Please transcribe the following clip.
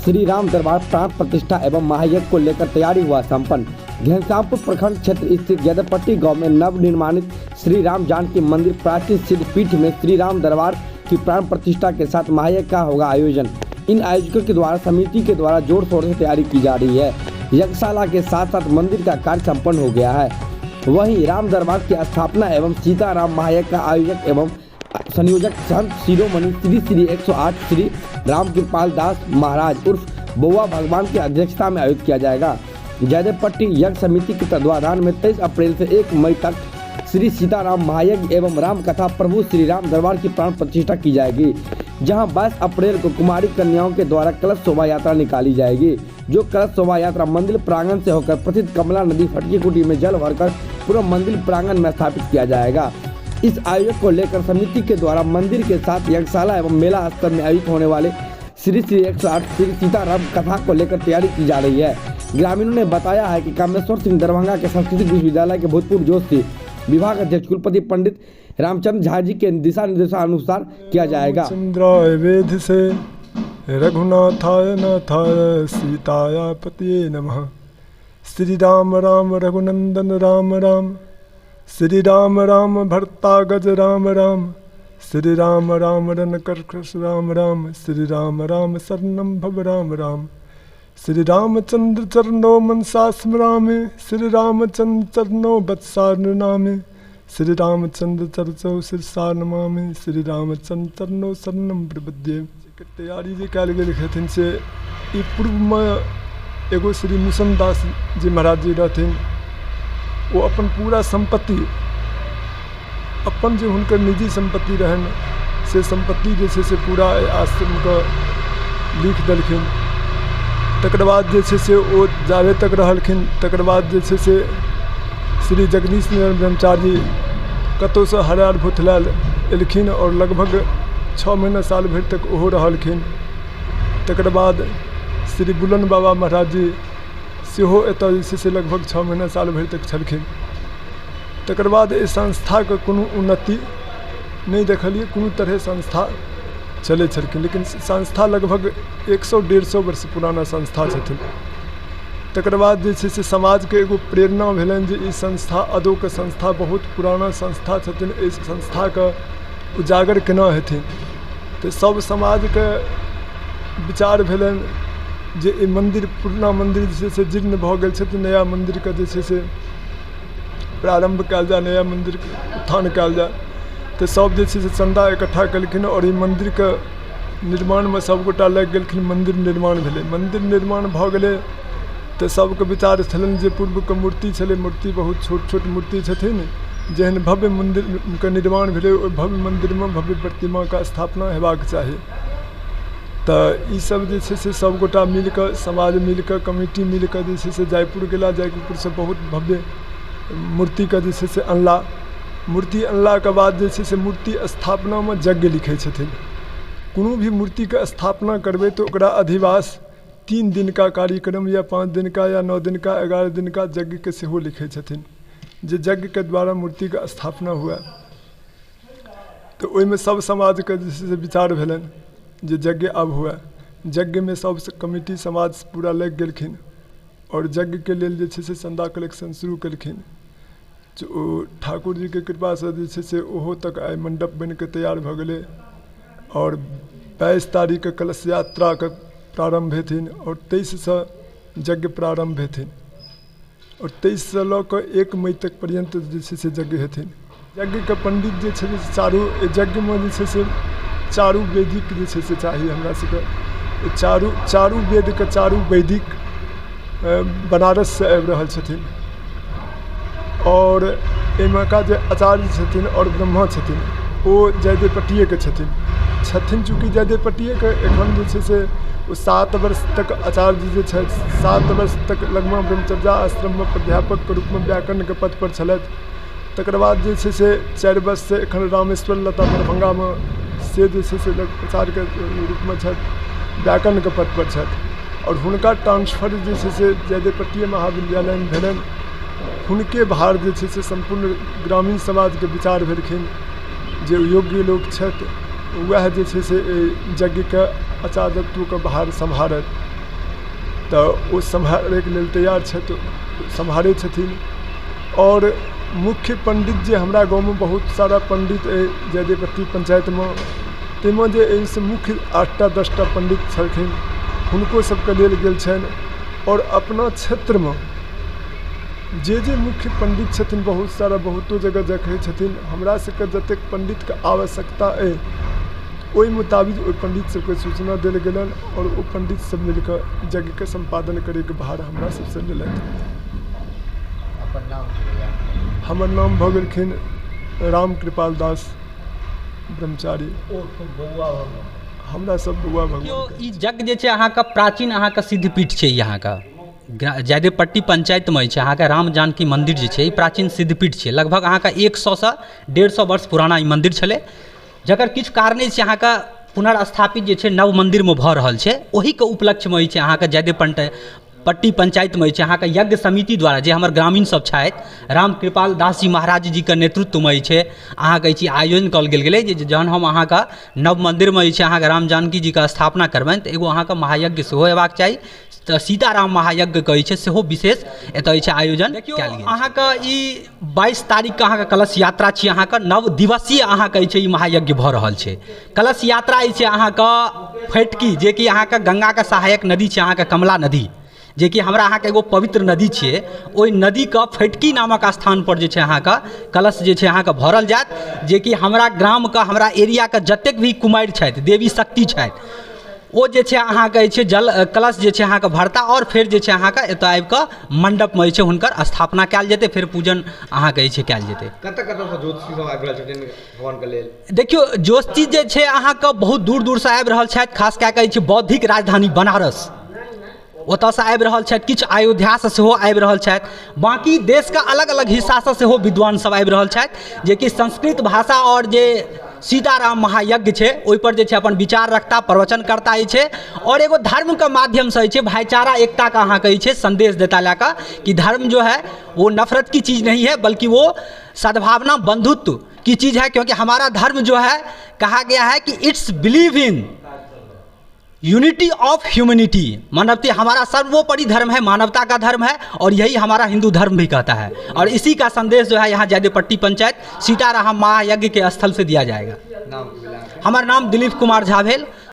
श्री राम दरबार प्राण प्रतिष्ठा एवं महायज्ञ को लेकर तैयारी हुआ संपन्न। घनश्यामपुर प्रखंड क्षेत्र स्थित जयदेवपट्टी गांव में नव निर्माणित श्री राम जानकी मंदिर प्राचीन सिद्ध पीठ में श्री राम दरबार की प्राण प्रतिष्ठा के साथ महायज्ञ का होगा आयोजन। इन आयोजकों के द्वारा समिति के द्वारा जोर शोर से तैयारी की जा रही है। यज्ञशाला के साथ साथ मंदिर का कार्य संपन्न हो गया है। वहीं राम दरबार की स्थापना एवं सीताराम महायज्ञ का आयोजक एवं संयोजक संत शिरोमणि श्री श्री 108 श्री रामकृपाल दास महाराज उर्फ बउआ भगवान की अध्यक्षता में आयोजित किया जाएगा। जयदेवपट्टी यज्ञ समिति के तत्वाधान में 23 अप्रैल से 1 मई तक श्री सीताराम महायज्ञ एवं राम कथा प्रभु श्री राम दरबार की प्राण प्रतिष्ठा की जाएगी, जहां 22 अप्रैल को कुमारी कन्याओं के द्वारा कलश शोभा यात्रा निकाली जाएगी, जो कलश शोभा यात्रा मंदिर प्रांगण से होकर प्रसिद्ध कमला नदी फटकी कुटी में जल भरकर पूरा मंदिर प्रांगण में स्थापित किया जाएगा। इस आयोजन को लेकर समिति के द्वारा मंदिर के साथ यज्ञशाला एवं मेला स्थल में आयोजित होने वाले श्री श्री 108 श्री सीताराम कथा को लेकर तैयारी की जा रही है। ग्रामीणों ने बताया है कि कामेश्वर सिंह दरभंगा के सांस्कृतिक विश्वविद्यालय के भूतपूर्व जोशी विभाग अध्यक्ष कुलपति पंडित रामचंद्र झा जी के दिशा निर्देशानुसार किया जाएगा। चंद्राय वेद से रघुनाथाय नाथाय सीताया पतिये नमः। श्री राम राम रघुनंदन राम राम, श्री राम राम भरता गज राम राम, श्री राम राम रन कर्कश राम राम, श्री राम राम शरणम भव राम राम। श्री रामचंद्र चरणो मनसा स्मरामि, श्री रामचंद्र चरणो वत्सा नमामि, श्री रामचंद्र चरचौ शीर्षा नमामि, श्री रामचंद्र चरणो शरणम प्रपद्ये। तैयारी जे कयल गेल हेथिन से ई पूर्वमे एगो श्री मुसन दास जी महाराज जी रहथिन, ओ अपन पूरा सम्पत्ति, अपन जे हुनकर निजी सम्पत्ति रहनि से सम्पत्ति जे छै से पूरा एहि आश्रमके लिख देलखिन। तकर बाद जे छै से ओ जाबे तक रहलखिन, तकर बाद जे छै से श्री जगदीश नारायण ब्रह्मचारी कतहुसँ हरायल भुतलायल एलखिन आओर लगभग 6 महीना साल भरि तक ओहो रहलखिन। तकर बाद श्री बुलन बाबा महाराज जी सेहो एतऽ जे छै से लगभग 6 महीना साल भरि तक छलखिन। तकर बाद एहि संस्थाके कोनो उन्नति नहि देखलियै, कोनो तरहे संस्था चलै छलखिन, लेकिन संस्था लगभग 100 150 वर्ष पुराना संस्था छथिन। तकर बाद जे छै से समाजके एगो प्रेरणा भेलनि जे ई संस्था अदौके संस्था बहुत पुराना संस्था छथिन, एहि संस्थाके उजागर केना हेथिन। तऽ सब समाजके विचार भेलनि जे ई मन्दिर पुरना मन्दिर जे छै से जीर्ण भऽ गेल छै, तऽ नया मन्दिरके जे छै से प्रारम्भ कयल जाय, नया मन्दिरके उत्थान कयल जाय। तऽ सब जे छै से चन्दा इकट्ठा केलखिन आओर ई मन्दिरके निर्माणमे सबगोटा लागि गेलखिन। मन्दिर निर्माण भेलै, मन्दिर निर्माण भऽ गेलै तऽ सबके विचार छलनि जे पूर्वके मूर्ति छलै, मूर्ति बहुत छोट छोट मूर्ति छथिन, जेहन भव्य मन्दिरके निर्माण भेलै ओहि भव्य मन्दिरमे भव्य प्रतिमाके स्थापना हेबाक चाही। तऽ ईसब जे छै से सबगोटा मिलिकऽ, समाज मिलिकऽ, कमिटी मिलिकऽ जे छै से जयपुर गेला। जयपुरसँ बहुत भव्य मूर्तिके जे छै से अनला। मूर्ति अनलाके बाद जे छै से मूर्ति स्थापनामे यज्ञ लिखै छथिन। कोनो भी मूर्तिके स्थापना करबै तऽ ओकरा अधिवास 3 दिन का कार्यक्रम या 5 दिन का या 9 दिन का 11 दिन का यज्ञके सेहो लिखै छथिन, जे यज्ञके द्वारा मूर्तिके स्थापना हुए। तऽ ओहिमे सब समाजके जे छै से विचार भेलनि जे यज्ञ आब हुए। यज्ञमे सब कमिटी समाज पूरा लागि गेलखिन आओर यज्ञके लेल जे छै से चन्दा कलेक्शन शुरू केलखिन। ओ ठाकुर जीके कृपासँ जे छै से ओहो तक आइ मण्डप बनिकऽ तैयार भऽ गेलै आओर 22 तारीखके कलश यात्राके प्रारम्भ हेथिन आओर 23सँ यज्ञ प्रारम्भ हेथिन आओर 23सँ लऽ कऽ 1 मई तक पर्यन्त जे छै से यज्ञ हेथिन। यज्ञके पण्डित जे छै से चारू यज्ञमे जे छै से चारू वैदिक जे छै से चाही हमरा सबके। चारू वेदके चारू वैदिक बनारससँ आबि रहल छथिन आओर एहिमेका जे आचार्य छथिन आओर ब्रह्मा छथिन ओ जयदेवपट्टिएके छथिन। चूँकि जयदेवपट्टिएके एखन जे छै से ओ 7 वर्ष तक आचार्य जे छथि 7 वर्ष तक लगमा ब्रह्मचर्या आश्रममे प्राध्यापकके रूपमे व्याकरणके पदपर छलथि। तकर बाद जे छै से 4 वर्षसँ एखन रामेश्वर लता दरभङ्गामे से जे छै से आचार्यके रूपमे छथि, व्याकरणके पदपर छथि आओर हुनका ट्रांसफर जे छै से जयदेवपट्टिए महाविद्यालयमे भेलनि। हुनके भार जे छै से सम्पूर्ण ग्रामीण समाजके विचार भेलखिन जे योग्य लोक छथि वएह जे छै से एहि यज्ञके आचार्यत्वके भार सम्हारत। तऽ ओ सम्हारैके लेल तैयार छथि, सम्हारै छथिन। आओर मुख्य पण्डित जे हमरा गाँवमे बहुत सारा पण्डित अइ जयदेवपट्टी पञ्चायतमे, ताहिमे जे अइ से मुख्य 8टा 10टा पण्डित छलखिन, हुनको सबके लेल गेल छनि। आओर अपना क्षेत्रमे जे जे मुख्य पण्डित छथिन बहुत सारा बहुतो जगह देखै छथिन, हमरा सबके जतेक पण्डितके आवश्यकता अइ ओहि मुताबिक ओहि पण्डित सबके सूचना देल गेलनि आओर ओ पण्डित सब मिलिकऽ यज्ञके सम्पादन करैके भार हमरा सबसँ लेलथि। अपन नाम की भेलै? हमर नाम भऽ गेलखिन रामकृपाल दास ब्रह्मचारी। ओ बौआ भगवान। हमरा सब बौआ देखियौ, भगवान। ई यज्ञ जे छै अहाँके प्राचीन अहाँके सिद्धपीठ छै। ई अहाँके जयदेवपट्टी पंचायतमे अछि। अहाँके राम जानकी मन्दिर जे छै ई प्राचीन सिद्धपीठ छै। लगभग अहाँके 100 से 150 वर्ष पुराना ई मन्दिर छलै, जकर किछु कारणे छै अहाँके पुनर्स्थापित जे छै नव मन्दिरमे भऽ रहल छै। ओहिके उपलक्ष्यमे जे छै अहाँके जयदेव पट्टी पंचायतमे जे छै अहाँके यज्ञ समिति द्वारा जे हमर ग्रामीण सब छथि, रामकृपाल दास जी महाराज जीके नेतृत्वमे जे छै अहाँके ई चीज आयोजन कयल गेल गेलै जे जहन हम अहाँके नव मन्दिरमे जे छै अहाँके राम जानकी जीके स्थापना करबनि, तऽ एगो अहाँके महायज्ञ सेहो हेबाक चाही। तऽ सीताराम महायज्ञ कहै छै, सेहो विशेष एतऽ जे छै आयोजन कयल गेल। अहाँके ई 22 तारीखके अहाँके कलश यात्रा छी। अहाँके 9 दिवसीय अहाँके जे छै ई महायज्ञ भऽ रहल छै। कलश यात्रा जे छै अहाँके फटकी, जेकि अहाँके गङ्गाके सहायक नदी छै, अहाँके कमला नदी, जेकि हमरा अहाँके एगो पवित्र नदी छियै, ओहि नदीके फटकी नामक स्थानपर जे छै अहाँके कलश जे छै अहाँके भरल जायत, जेकि हमरा ग्रामके, हमरा एरियाके जतेक भी कुमारि छथि, देवी शक्ति छथि, ओ जे छै अहाँके जे छै जल कलश जे छै अहाँके भरता आओर फेर जे छै अहाँके एतऽ आबि कऽ मण्डपमे जे छै हुनकर स्थापना कयल जेतै। फेर पूजन अहाँके जे छै कयल जेतै। कतऽ कतऽसँ ज्योतिषी सब आबि रहल छथिन हवनके लेल? देखियौ, ज्योतिषी जे छै अहाँके बहुत दूर दूरसँ आबि रहल छथि। खास कए कऽ जे छै बौद्धिक राजधानी बनारस, ओतऽसँ आबि रहल छथि। किछु अयोध्यासँ सेहो आबि रहल छथि। बाँकी देशके अलग अलग हिस्सासँ सेहो विद्वान सब आबि रहल छथि, जेकि संस्कृत भाषा आओर जे सीताराम महायज्ञ छै ओहिपर जे छै अपन विचार रखता, प्रवचन करता जे छै, आओर एगो धर्मके माध्यमसँ जे छै भाईचारा, एकताके अहाँके जे छै संदेश देता लए कऽ कि धर्म जो है वो नफरत की चीज़ नहीं है, बल्कि वो सद्भावना, बंधुत्व की चीज़ है, क्योंकि हमारा धर्म जो है कहा गया है कि it's believe in unity of humanity. मानवता हमारा सर्वोपरि धर्म है, मानवता का धर्म है और यही हमारा हिंदू धर्म भी कहता है और इसी का संदेश जो है यहाँ जयदेवपट्टी पंचायत सीताराम महायज्ञ के स्थल से दिया जाएगा। नाम की भेलै अहाँके? हमर नाम दिलीप कुमार झा भेल।